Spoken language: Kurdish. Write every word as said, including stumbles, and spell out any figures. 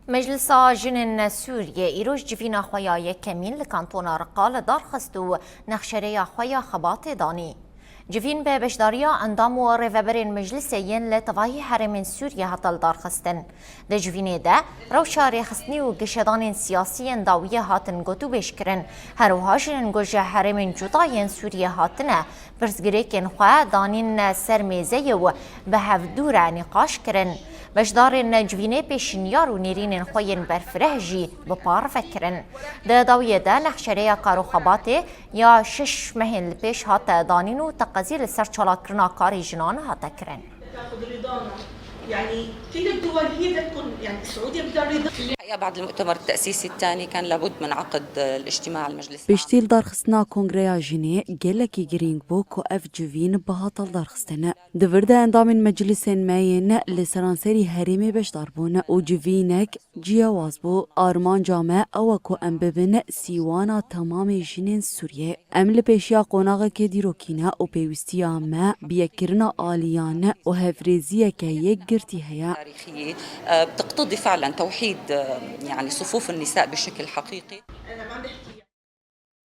Meclisa Jinên Sûriyê îroj civîna xwe ya yekemîn li Kantona Riqa li dar xist û nexşereya xwe ya xebatê danî. Civîn bi beşdariya endam û rêveberên Meclisê yên li tevahî herêmên Sûriyê hate lidarxistin. Di civînê de rewşa rêxistinî û gişedanên siyasî yên dawiyê hatin gotûbêjkirin. Her wiha jinên ku ji herêmên cuda yên Sûriyê hatine, pirsgirêkên xwe danîn ser mêzeyê û bi hevdû re nîqaş kirin. Beşdarên civînê pêşinyar û nêrînên xwe yên berfireh jî bi parve kirin. Di dawiyê de nexşereya kar û xebatê ya şeş mehên li pêş hate danîn û teqezî li ser çalakirina karê jinan hate kirin. تاخذ رضانا. يعني كل الدول هي بدها تكون، يعني السعوديه بدها رضا. الحقيقة بعد المؤتمر التأسيسي الثاني كان لابد من عقد الاجتماع المجلس العام. Piştî lidarxistina Kongreya Jinê gelekî girîng bû ku ev civîn bihata lidarxistin. Di vir de endamên meclisên me yên li seranserî herêmê beşdar bûn û civînek ciyawaz bû. Armanca me ew e ku em bibin sîwana temamê jinên Sûriyê. Em li pêşiya qonaxekê dîrokî ne û pêwîstiya me bi yekkirina aliyan û hevrêziyeke yekgirtî heye. تاريخية، آه، بتقتضي فعلا توحيد، آه، يعني صفوف النساء بشكل حقيقي. انا ما عم بحكي